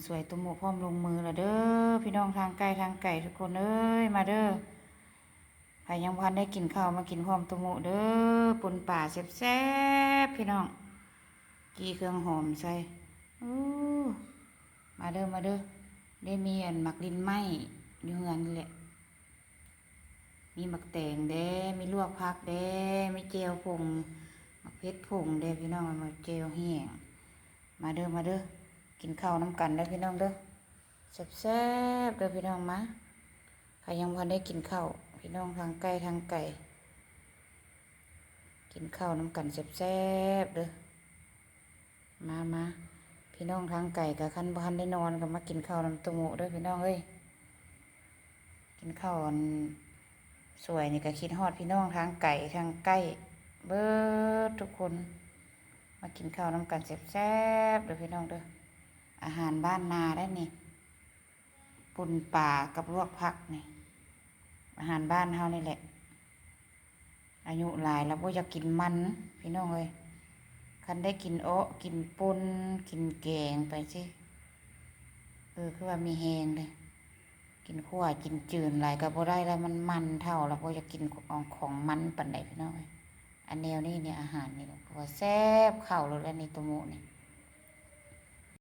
ສວຍຕຸໂມະພ້ອມລົງມືແລ້ວເດີ ພີ່ນ້ອງທາງໃກ້ທາງໄກທຸກຄົນເອີຍ ມາເດີ. ໃຜຍັງບໍ່ທັນໄດ້ກິນເຂົ້າ ມາກິນພ້ອມຕຸໂມະເດີ ປົ່ນປາແຊບໆ ພີ່ນ້ອງ ຈີ່ເຄື່ອງຫອມໃສ່. ໂອ້ ມາເດີ ມາເດີ ໄດ້ມີອັນໝາກລິນໄມ້ຢູ່ເຮືອນນີ້ແຫຼະ ມີໝາກແຕງເດ້ ມີລວກຜັກເດ້ ມີແຈ່ວຜົງ ໝາກເຜັດຜົງເດ້ ພີ່ນ້ອງ ໝາກແຈ່ວແຫ້ງ. ມາເດີ ມາເດີ ກິນເຂົ້ານຳກັນເດີ ພີ່ນ້ອງເດີ ແຊບໆ ເດີ ພີ່ນ້ອງ ມາ. ໃຜຍັງບໍ່ທັນໄດ້ກິນເຂົ້າ ພີ່ນ້ອງທາງໃກ້ທາງໄກ ກິນເຂົ້ານຳກັນແຊບໆ ເດີ ມາ ມາ. ພີ່ນ້ອງທາງໄກກະຄັນບໍ່ທັນໄດ້ນອນກະມາກິນເຂົ້ານຳຕຸໂມະເດີ ພີ່ນ້ອງເອີຍ. ກິນເຂົ້າອັນສວຍນີ້ກະຄິດຮອດພີ່ນ້ອງທາງໄກທາງໃກ້ເບິດທຸກຄົນ ມາກິນເຂົ້ານຳກັນແຊບໆ ເດີ ພີ່ນ້ອງເດີ. ອາຫານບ້ານນາໄດ໋ນີ້ ປົ່ນປາກັບລວກຜັກນີ້ ອາຫານບ້ານເຮົານີ້ແຫຼະ. ອາຍຸຫຼາຍແລ້ວບໍ່ຢາກກິນມັນ ພີ່ນ້ອງເອີຍ ຄັນໄດ້ກິນເອາະ ກິນປົ່ນ ກິນແກງໄປຊີ້ ເອີ ຄືວ່າມີແຮງເດ້. ກິນຂົ້ວກິນຈືນຫຼາຍກະບໍ່ໄດ້ແລ້ວ ມັນມັນ ເຖົ້າແລ້ວບໍ່ຢາກກິນຂອງມັນປານໃດ ພີ່ນ້ອງເອີຍ. ອັນແນວນີ້ນີ້ ອາຫານນີ້ແຫຼະ ຄືວ່າແຊບເຂົ້າໂລດແຫຼະນີ້ ຕຸໂມະນີ້